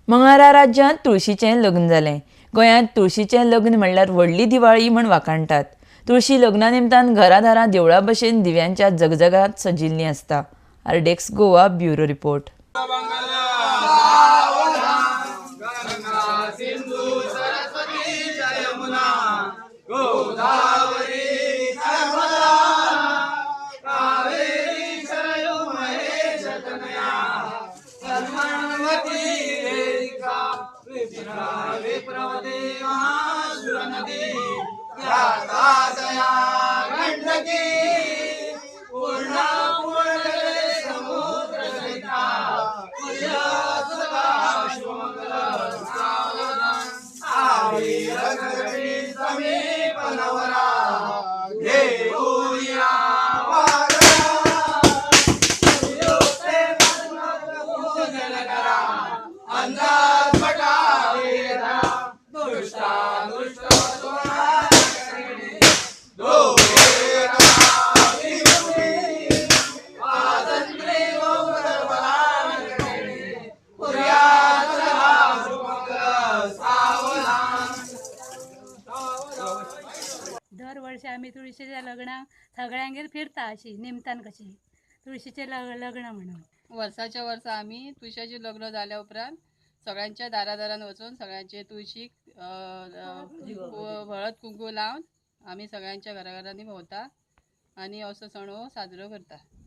मंगळारा राज्यांत तुळशीचें लग्न जालें. गोंयांत तुळशीचें लग्न म्हणल्यार व्हडली दिवाळी म्हण वाखाणटात. तुळशी लग्ना निमतान घरादारां देवळा भशेन दिव्यांच्या जगजगात सजिल्लीं आसता. RDX Goa bureau report. दर वर्षी आमी तुळशीच्या लग्नाक सगळ्यांगेर फिरता अशी निमतान कशी तुळशीचें लग्न म्हणून. वर्साच्या वर्सा आमी तुळशाचें लग्न जाल्या उपरांत सगळ्यांच्या दारा दारान वचून सगळ्यांचे तुळशीक हळद कुंकू लावन आमी सगळ्यांच्या घरा घरांनी भोंवता आनी असो सण हो साजरो करता.